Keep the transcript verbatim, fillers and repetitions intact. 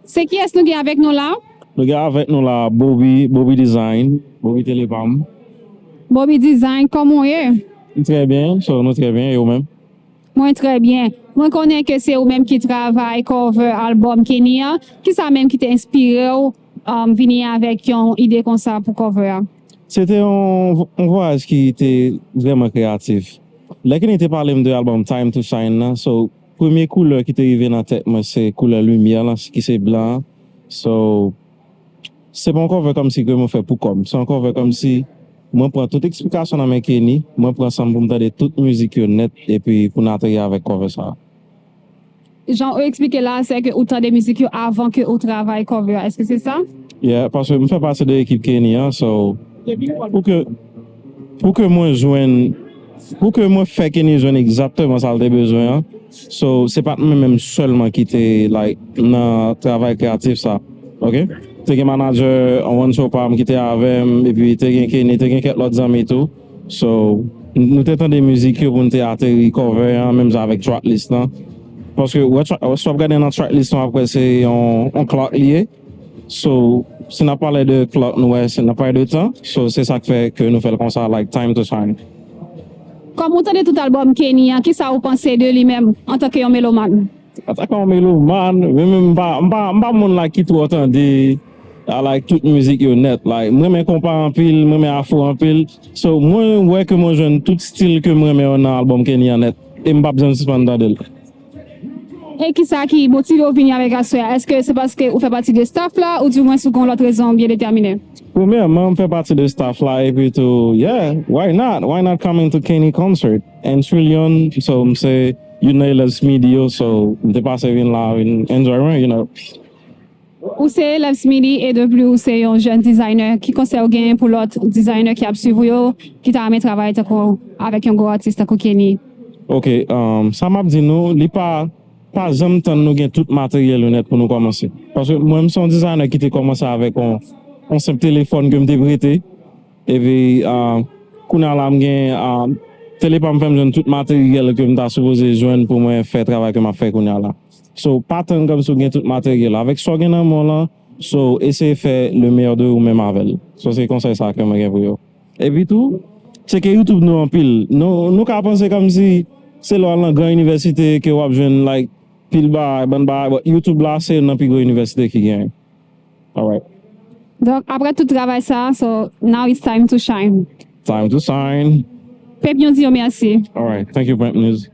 Se kiyès nou gen avèk nou la? Nou gen avèk nou la Bobby, Bobby Design, Bobby Telepam. Bobby Design, kòman w ye? M trè byen, so nou trè byen, e ou menm? Mwen trè byen. Mwen konnen ke se ou menm ki travay cover album Kenny an. Kisa menm ki te enspire w um, vini avèk yon ide konsa pou cover a? Se te yon, yon vwayaj ki te vrèman kreyatif. Lè Kenny te pale m de album Time to Shine nan, so premye koulè ki te rive nan tèt mwen se koulè limyè lan ki se blan an. So se pa yon cover kòmsi ke mwen fè pou kò m. Se yon cover kòmsi mwen pran tout eksplikasyon nan men Kenny, mwen pran san m pou m tande tout mizik yo nèt epi pou n ateri avèk cover sa a. Jan ou eksplike la, se ke ou tande mizik yo avan ke ou travay cover a. Èske se sa? Yeah, paske m fè pati de ekip Kenny an, so pou ke pou ke mwen jwenn pou ke mwen fè Kenny jwenn egzakteman sa l te bezwen an. So se pa t mwen menm sèlman ki te like nan travay kreyatif sa. Ok? Te gen manager Juancho pa m ki te avè m, epi te gen Kenny, te gen kèk lòt zanmi tou. So nou te tande mizik yo pou n te ateri cover an, menm jan avèk tracklist lan. Paske wè, wè, si w ap gade nan tracklist lan, w ap wè se yon, yon clock li ye. So si n ap pale de clock, nou wè se n ap pale de tan. So se sa k fè ke nou fè l konsa, like Time to Shine. Kòm ou tande tout album Kenny an, kisa ou panse de li menm antanke yon melomàn? Antanke yon melomàn, mwen menm m pa m pa m pa moun la ki twò tande I like tout mizik yo nèt. Like, m renmen konpa anpil, m renmen afro anpil. So, mwen wè ke mwen jwenn tout stil ke m renmen yo nan album Kenny an nèt. E m p ap janm sispann tande l. E kisa ki motive w vini avèk aswè a? Èske se paske ou fè pati de staff la oudimwens ou gen yon lòt rezon byen detèmine? Premyèman, m fè pati de staff la epi tou, yeah, why not? Why not coming to Kenny concert? And Trillion, so m se youn nan elèv Smitty yo, so m te pase vin la, vin enjoy mwen, you know. Ou se elèv Smitty e de plis ou se yon jèn dizayner. Ki konsèy ou genyen pou lòt dizayner ki ap swiv ou yo, ki ta renmen travay tankou avèk yon gwo atis tankou Kenny? Ok, um, sa m ap di nou, li pa pa janm tann nou gen tout materyèl yo nèt pou nou kòmanse. Paske mwen, m se yon dizayner ki te kòmanse avèk yon, yon senp telefòn ke m te prete. Epi, uh, kounye a la, m gen, uh, Telepam fè m jwenn tout materyèl ke m ta sipoze jwenn pou mwen fè travay ke m ap fè kounye a la. So, pa tann kòmsi w gen tout materyèl. Avèk sa w gen nan men w lan, so, eseye fè le meilleur de ou menm avè l. So, se konsèy sa ke mwen gen pou yo. Epi tou, tcheke YouTube nou anpil. Nou, nou ka panse kòmsi se lè w al nan gran inivèsite ke w ap jwenn, like, pil bagay, bann bagay. But YouTube la, se youn nan pi gwo inivèsite ki genyen. Alright. Donk, apre tout travay sa, so now it's time to shine. Time to shine. Pèp, yon di yo mèsi. Alright. Thank you, Brent News.